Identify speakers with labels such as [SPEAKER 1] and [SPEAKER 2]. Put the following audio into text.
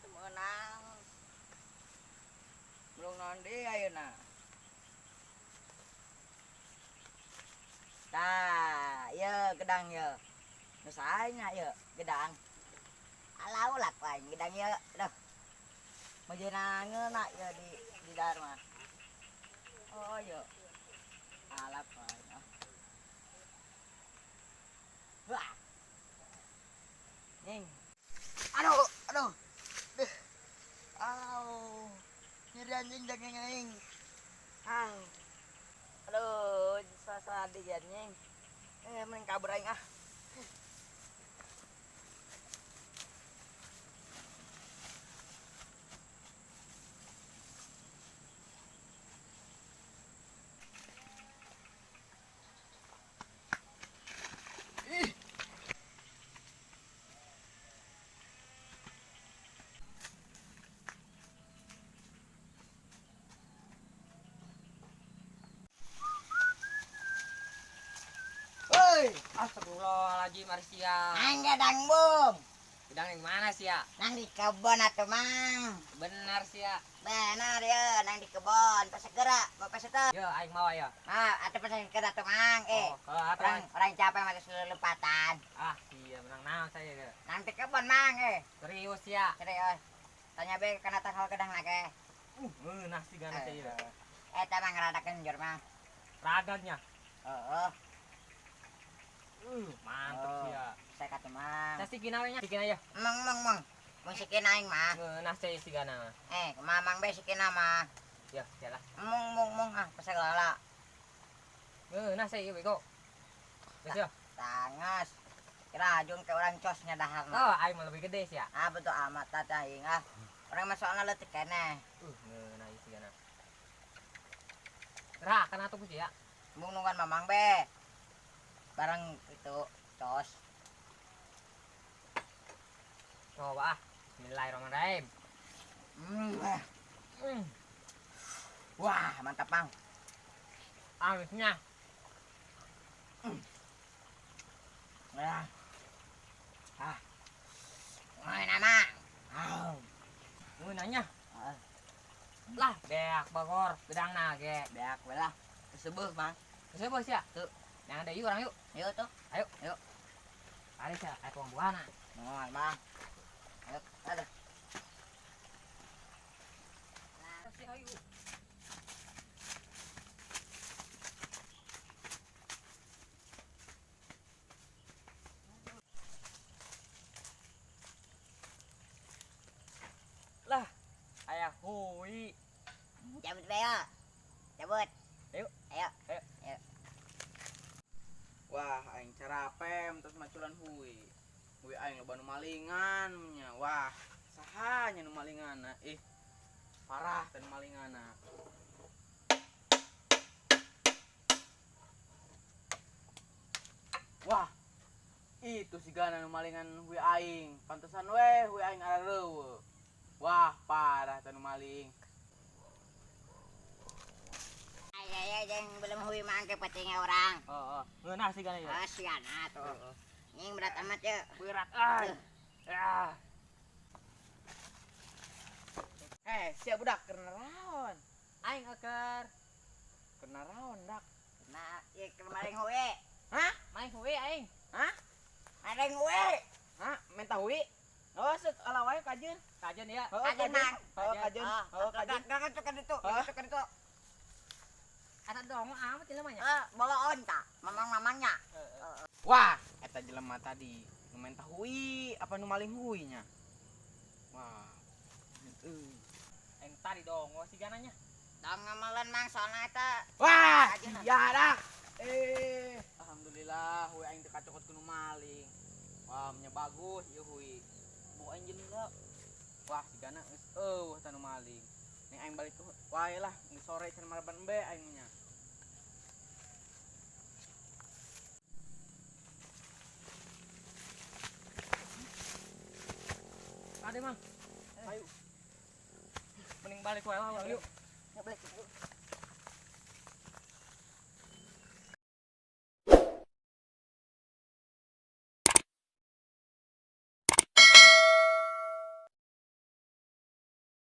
[SPEAKER 1] Teu meunang. Belum naon deui ayeuna. Tah, ieu gedang ieu. Nu saha nya ieu gedang? Alau lah ku aing gedang ieu. Duh. Mejeuna ngeuna ieu di dahar mah. Oh ieu. Alap ku aing ah. Wah. Ning. Aduh, aduh. Duh. Au. Nyeri anjing daging aing. Au. Aduh, sasadi anjing. Eh, mending kabur aing ah. Ih. Hei,
[SPEAKER 2] Astagfirullahaladzim, ari sia.
[SPEAKER 1] Aing gedang bung.
[SPEAKER 2] Gedang yang mana sia?
[SPEAKER 1] Nang di kebon atuh mang.
[SPEAKER 2] Benar sia.
[SPEAKER 1] Benar ya, nang di kebon. Pas segera, bapak setel.
[SPEAKER 2] Yo, aing mawa ya.
[SPEAKER 1] Nah, atuh pas segera atuh mang. Eh,
[SPEAKER 2] Oh, kalau atuh
[SPEAKER 1] orang orang capek mah geus leumpatan.
[SPEAKER 2] Ah, iya menang naon saya ge.
[SPEAKER 1] Nang di kebon mang eh.
[SPEAKER 2] Serius sia.
[SPEAKER 1] Serius. Tanya be kana tangkal gedang lagi.
[SPEAKER 2] Ngeunah sigana sia.
[SPEAKER 1] Eta mah rada kenjor mang.
[SPEAKER 2] Ragagnya.
[SPEAKER 1] Heeh.
[SPEAKER 2] Mantep
[SPEAKER 1] Oh.
[SPEAKER 2] sia.
[SPEAKER 1] Saya kata mang.
[SPEAKER 2] Saya sikina we nya, sikina ya.
[SPEAKER 1] Mang mang mang. Mun sikina aing mah.
[SPEAKER 2] Ngeunah saya sigana mah.
[SPEAKER 1] Eh, kumaha mang be sikina mah.
[SPEAKER 2] Ya, jalah.
[SPEAKER 1] Mung mung mung ah, pasagala.
[SPEAKER 2] Ngeunah saya ieu bego. Geus ya.
[SPEAKER 1] Tangas. Kira ajung ke orang cosnya dahar.
[SPEAKER 2] Oh, aing mah lebih gede sia.
[SPEAKER 1] Ah, betul amat tata aing ah. Orang masuk ana leutik keneh.
[SPEAKER 2] Ngeunah ieu sigana. Rah, kana atuh ku sia.
[SPEAKER 1] Mung nungguan mamang be. Barang itu cos.
[SPEAKER 2] Coba ah. Bismillahirrahmanirrahim.
[SPEAKER 1] Wah, mantap mang.
[SPEAKER 2] Amisnya.
[SPEAKER 1] Wah. Ah. Wah, nama. Ah.
[SPEAKER 2] Ngeunahnya.
[SPEAKER 1] Ah.
[SPEAKER 2] Lah, beak bagor, gedang nage.
[SPEAKER 1] Beak we lah. Kesebeuh, Mang.
[SPEAKER 2] Kesebeuh sia.
[SPEAKER 1] Tuh.
[SPEAKER 2] Yang ada yuk orang yuk.
[SPEAKER 1] Yuk tuh.
[SPEAKER 2] Ayo.
[SPEAKER 1] Yuk.
[SPEAKER 2] Ari sia, ayo tuang buahna.
[SPEAKER 1] Moal, Mang. Ayo, aduh.
[SPEAKER 2] Ayo. Lah, ayah hui.
[SPEAKER 1] Cabut be ya. Cabut.
[SPEAKER 2] Ayo.
[SPEAKER 1] Ayo.
[SPEAKER 2] Ayo.
[SPEAKER 1] Ayo.
[SPEAKER 3] Wah, aing carapem terus maculan hui. Hui aing loba nu malingan nya. Wah, saha nya nu malinganna? Ih, parah teh nu malinganna. Wah, itu sigana nu malingan hui aing. Pantesan we hui aing arareueuh. Wah, parah teh nu maling.
[SPEAKER 1] Ay, ay, ay, jeung belum hui mah angke pentingnya orang.
[SPEAKER 2] Oh, oh. Ngeunah sigana ieu.
[SPEAKER 1] Ah, sigana tuh.
[SPEAKER 2] Heeh.
[SPEAKER 1] Nying berat amat ya.
[SPEAKER 2] Berat ay. Ah.
[SPEAKER 3] Eh, sia budak keur naraon?
[SPEAKER 2] Aing eukeur.
[SPEAKER 3] Keur naraon, dak?
[SPEAKER 1] Nah, ieu keur maling hui.
[SPEAKER 3] Hah?
[SPEAKER 2] Maling hui aing.
[SPEAKER 3] Hah?
[SPEAKER 1] Maling hui.
[SPEAKER 3] Hah? Minta hui? Oh, set ala wae kajeun.
[SPEAKER 2] Kajeun ya.
[SPEAKER 3] Heeh,
[SPEAKER 1] Kajeun, Mang.
[SPEAKER 3] Heeh, kajeun.
[SPEAKER 1] Ah,
[SPEAKER 3] Heeh, kajeun.
[SPEAKER 1] Gak gak itu,
[SPEAKER 3] Hah?
[SPEAKER 1] gak itu.
[SPEAKER 2] Eta dong amat jelema nya.
[SPEAKER 1] Eh, boloon ta, mamang-mamangnya.
[SPEAKER 2] Heeh.
[SPEAKER 3] Wah, eta jelema tadi nu minta hui apa nu maling hui nya? Wah. Heuh.
[SPEAKER 2] Aing tadi dong sigana nya.
[SPEAKER 1] Dong ngamalan mang soalna eta.
[SPEAKER 3] Wah,
[SPEAKER 1] Kajeun.
[SPEAKER 3] ya dah. Alhamdulillah hui aing teu kacokot ku nu maling. Wah, nya bagus ieu hui. Bu aing jeung. Wah, sigana geus eueuh tah nu maling. Ning aing balik ke wae lah, geus sore can maraban embe aing nya.
[SPEAKER 2] Ade, Mang.
[SPEAKER 3] Ayo.
[SPEAKER 2] Mending balik wae lah, yuk.
[SPEAKER 1] Ya balik.